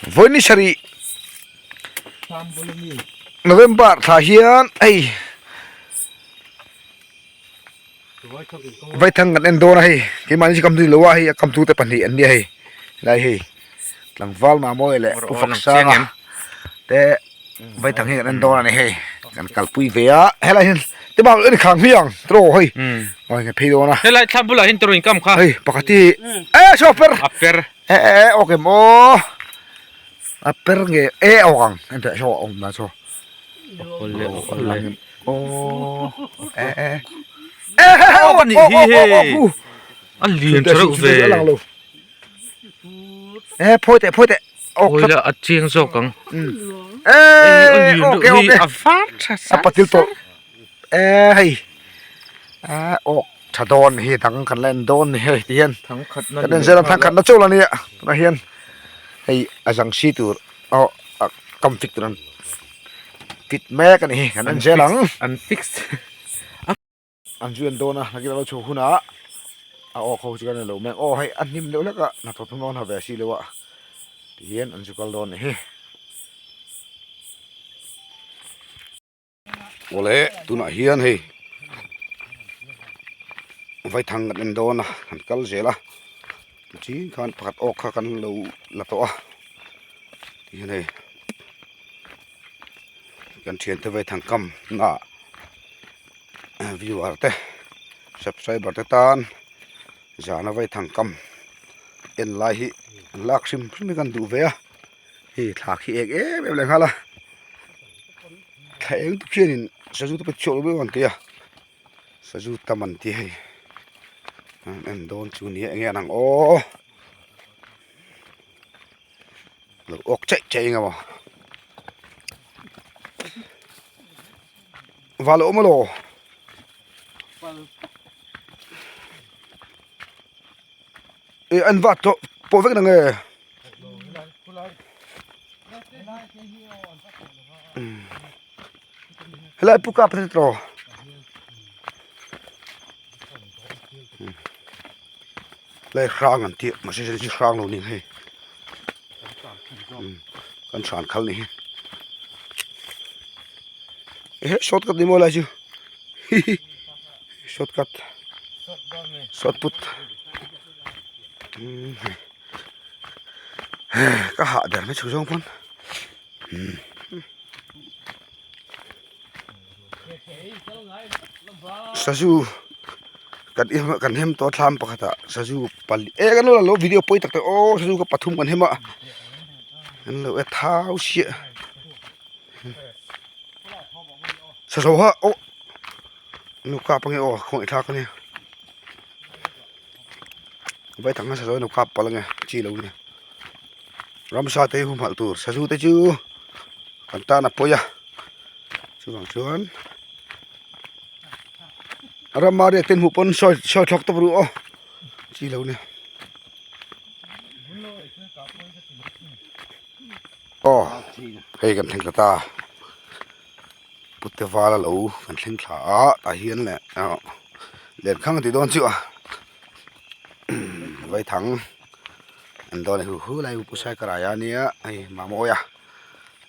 Vawi ni sarih November thla hian hei Vaithang kan en dawn a hei keimahni chu kam zui lo a hei a kamtu te pahnih an nia hei helai hei tlangval Mamawia leh Pu Faksanga te Vaithang hi kan en dawn a ni hei kan kalpui ve a helai hian te bak en khang hmiang tiraw hei aw kan phei dawn a helai thla bulah hian tiraw inkam kha hei pakhat hi e saw a per a per e e e awk em aw a per nge e awk ang en teh saw a awm dan saw aw e e e he he awk anih hi hei a lian tha reuh ve e phawi teh phawi teh awk la a chiang zawk ang e awk e awk e a var tha sa a patil tawh e hei a awk tha dawn hi dang kan la en dawn ni hei ti hian kan en zel a thangkhat na chauh la nia tunah hian hei a zang si tur aw a kam fik tur an fit mek a ni hi kan en zel ang an fix An zu en dawn a, nakin a lo chho hunah a awk ho chu kan en lo mek. Aw hei a hnim deuh hlek a, hnathawk thawmhnaw an ha ve si lo a, tihian an zu kal dawn a ni hi. Awle tunah hian hei vaithang kan en dawn a, kan kal zel a, tichuan khan pakhat awk kha kan lo la tawh a, tihian hei. Kan thiante vaithang kam na viewer te subscriber te tan zana vaithang kam en lai hi an lak hrim hrim hi kan duh ve a hei thla khi ek em em leh nghal a thla eng te khianin sazu te pawh chhuak lo viau ang tih a sazu tam an ti hei an en dawn chu nia enge an ang aw. Lo awk chaih chaih eng emaw val a awm alaw eh an vat tawh pawh vek nang e helai pu kap a tawh. Lai hrang an tih mahse hei chu hrang lo ni hei kan hran khal ni hi ehe shortcut ni maw lai chu hihi shortcut short put ka hah der mai chhuk zawng pawn. Sazu kan kan hem tawh a thlam pakhatah sazu pali eh kan lo la lo video pawi tak tak aw sazu kha pathum kan hem a an lo e thau siah sazu ha aw nu kap ange aw khawngaih thlak ania vaithang a sazu a nu kap palh ange chi lo nia. Ramsa te hi humhalh tur sazu te chu kan tan a pawi a chuvang chuan rama riak te hmuh pawn sawi sawi thlawk tawp ru aw chi lo nia aw hei kan thleng ta ta pute vala lo kan thleng thla a tah hian leh lenkhang a tih dawn chu a. Vaithang an dawn a hu hu lai pu sai ka rai a nia hei mamawi a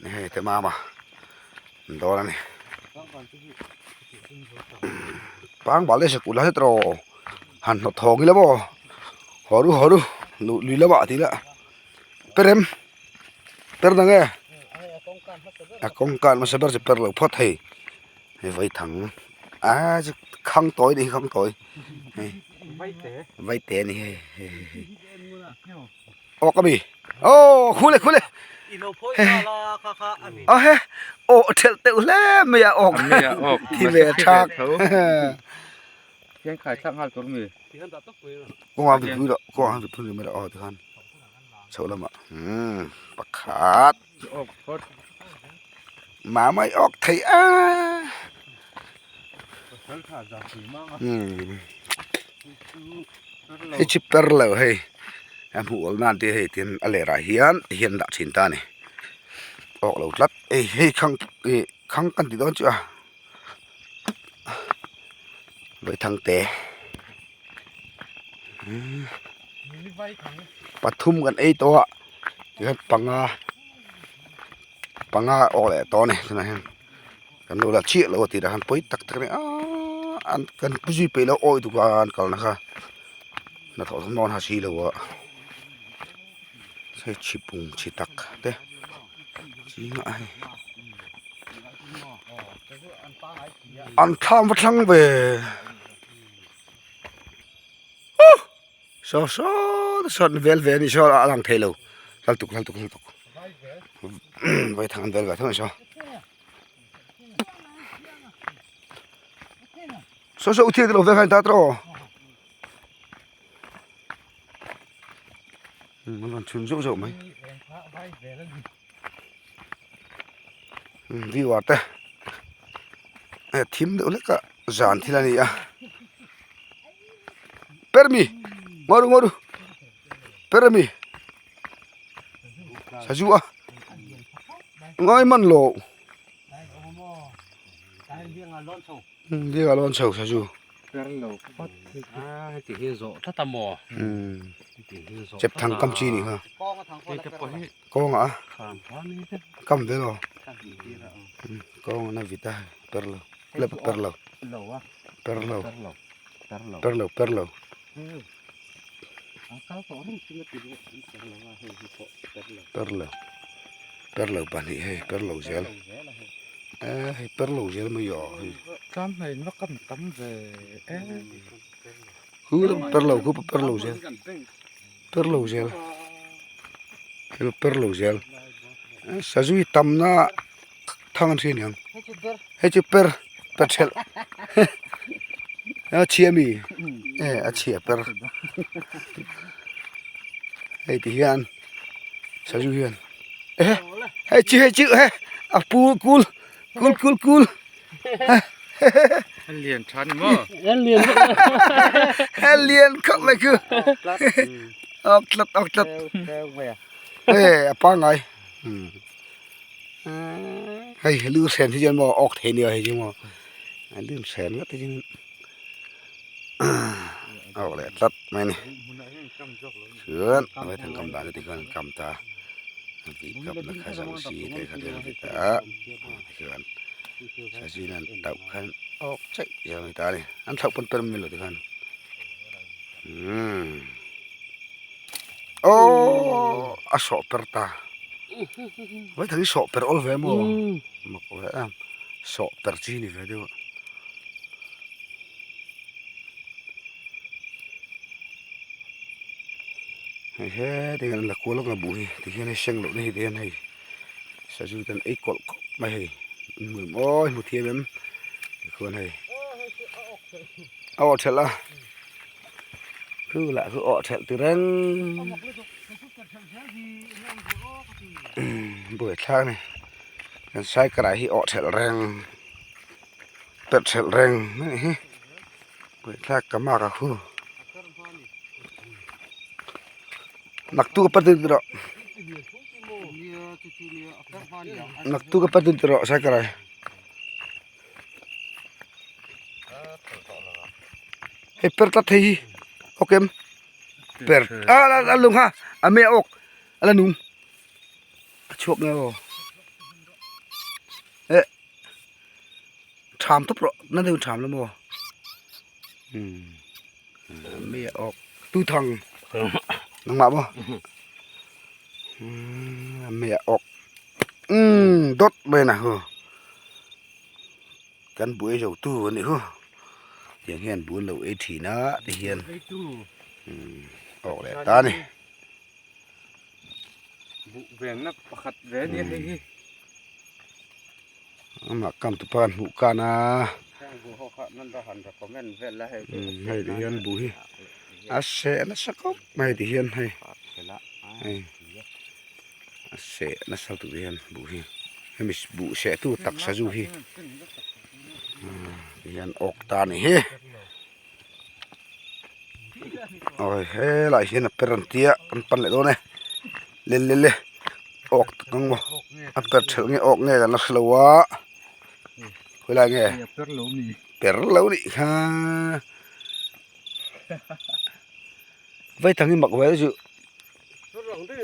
ni hei te mama an dawn a ni pangbal te sikul a hret rawh han hnawt thawng ila maw haw ru haw ru luh lui lamah tih lah perem per na nge a kawngka an hmasa ber chu per lo phawt hei. Hei vaithang ah chu khang tawi ni hi khang tawi hei vaite a ni hei hei hei aw ka mi aw khule khule a he aw thelh teuh hle mai a awk thi ve thak kawngah an pui loh kawngah an pui mai loh aw tikhan chho lamah umm pakhat. Mamai awk thei a hei chu per lo hei a hmuh awlh nan te hei tin a lerah hian ti hian an dah thin ta a ni awk lo tlat hei hei khang ih khang kan ti dawn chu a vaithangte pathum kan ei tawh a tihian panga. Panga awk leh tawh a ni tunah hian kan lo la chiah lo a tirah khan pawi tak tak a ni aaa an kan pu zui peih lo awi tuk a an kalna kha hnathawh thawmhnaw an ha si lo a hei chhipung chhi tak te zingah hei an thlam va thlang ve uh saw saw te sawn vel ve a nih saw a lang thei lo hla tuk hla tuk hla tuk vai thang an vel ve tho a nih saw saw saw u thiak te lo vel kha a ni ta tawh an rawn chhun zauh zauh mai viewer te hei a thim deuh hlek a zan thil a ni a permi ngawi ru ngawi ru permi sazu a ngai man lo biak a lawn chho sazu chep thang kam chi nih kha kawngah a kam ve lo kawng an a vit a per lo la per lo per lo per lo per lo per lo per lo pahnih hei per lo zel eh hei per lo zel mai aw hei tlam hmel in va kam tam ve e khu per lo khu per lo zel per lo zel thil per lo zel sazui tamna thang an hria aniang hei chu per per thelh a chhia mi e a chhia per hei ti hian sazu hian e hei chu hei chu he a pu kul kul kul kul a lian tha ni maw a lian khawp mai chu awk tlat awk tlat e a pangngai hei lu hren hi chuan maw awk thei nia hei chu maw a lu hren ngawt hi chu awk leh tlat mai a ni chuan vaithang kam dan te tikhan an kam ta a vih kap na kha zang si te kha te an ti ta a tikhian sazuin an tauh khan awk chaih zel a ni ta a ni an thlauh pawn per mai lo tikhan umm aww a sawh per ta vaithang hi sawh per awl ve maw mak ve em sawh per chi a ni ve deuh a. Hei he ti hian an la kual lawk a buh hi tikhian hei seng loh na hi tihian hei sazu ten ei kawlh khawp mai hei hmu em aw hmu thiam em tikhuan hei a awh thelh a khu lah khu awh thelh ti reng buaithlak a ni kan cycle ah hi awh thelh reng perh thelh reng a nih hi. Buaithlak ka mak a khu naktuk a patin rawh naktuk a patin rawh saikarai hei per tlat thei hi awk em per a a lung ha a me awk a la nung a chhuak nge aw eh. Tham tawp rawh na deuh tham la maw umm mi a awk tu thang nangmah maw umm mi a awk umm dawt mai na hu kan buai zo tu a nih hu tiang hian bul lo ei thin a ti hian umm awk leh ta a ni. Buh venna pakhat ve a nia hei hi. Amah kam tu pa hmuh kan a hei ti hian buh hi a seh nasa khawp mai ti hian hei hei a seh nasa lutuk ti hian buh hi hemi buh seh tu tak sazu hi ti hian awk ta a ni hi awi helai hian a per an tia an pan leh dawn e le le le awk tak ang maw a per thelh nge awk nge kan la hrelo a khawilai nge per lo nih kha vaithang hi mak ve chu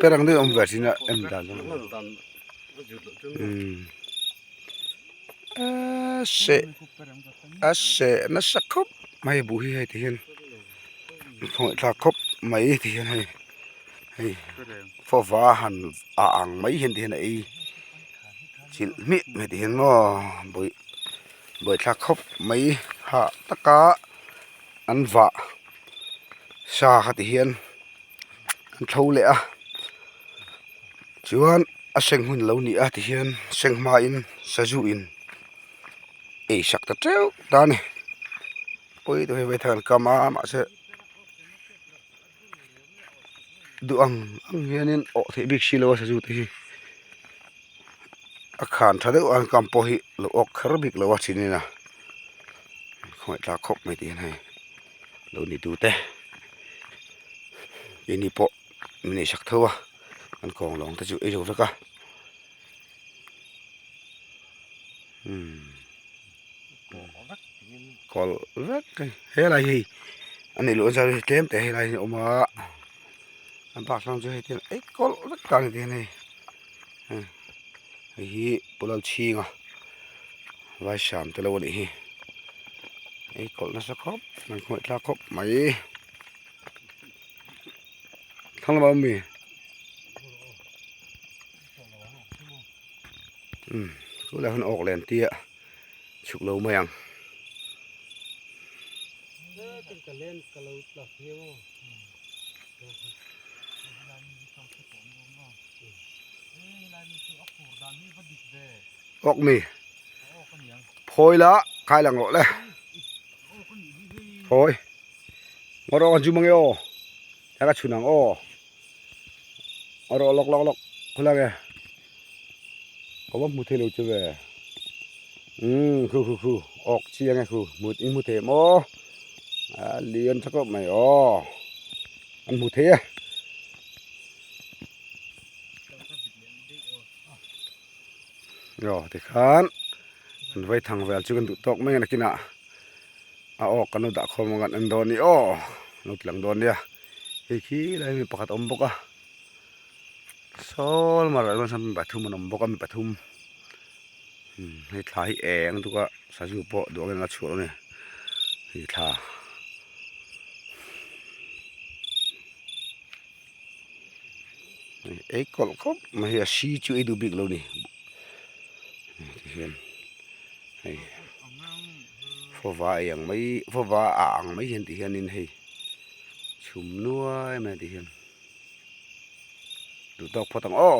per ang deuh a awm ve thin a en dan chu. Umm a seh a seh nasa khawp mai buh hi hei ti hian khawngaih thlak khawp mai ti hian hei hei fawva han a ang mai hian ti hian a ei chilh hmiah mai ti hian maw bawih bawih thlak khawp mai hah taka an vah sa kha ti hian an tho leh a chuan a seng hun lo ni a ti hian seng hmain sazu in ei sak ta teuh ta a ni pawi deuh hei vaithang an kam a mahse duh ang ang hianin awh theih bik silo a sazu te hi a khan tha deuh a an kam pawh hi lo awk kher bik lo a chinin a khawngaih tlak khawp mai tih hian hei lo ni tute keini pawh min ei sak tho a an kawng lawng te chu ei zo vek a umm kawlh vek a ni helai hi a nih loh chuan hei tlem te helai hi a awm a an bak hlang chu hei te ei kawlh vek ta a ni te hian hei hei hi Pu Lalchhinga Vaisam te lo a nih hi ei kawlh nasa khawp mai khawngaih thlak khawp mai thlang lamah a awm mi umm chulaiah hian awk len tia chhuk lo mai ang. Awk mi phawi la khai lang rawh le phawi ngaw rawh kan chu mang e aw ta ka chhun ang aw ngaw rawh lawk lawk lawk khawlai nge ka va hmu thei lo che ve umm khu khu khu awk chiang e khu hmu in hmu thei em aw a lian tha khawp mai aw an hmu thei e. Aw tikhan an vai thang vel chu kan duh tawk mai a nakinah a awk kan lo dah khawm ang kan en dawn a ni aw an lo tlang dawn nia hei khi lai mi pakhat a awm bawk a sawl mar ah chuan mi pathum an awm bawk a mi pathum hei thla hi eng tuk a sazu pawh duh angin a la chhuah a ni hei thla. Ei kawlh khawp mai hi a si chu ei duh bik lo ni tihian hei fawva ei ang mai fawva a ang mai hian ti hianin hei chhum nuai mai a ti hian duh tawk phawt ang aw.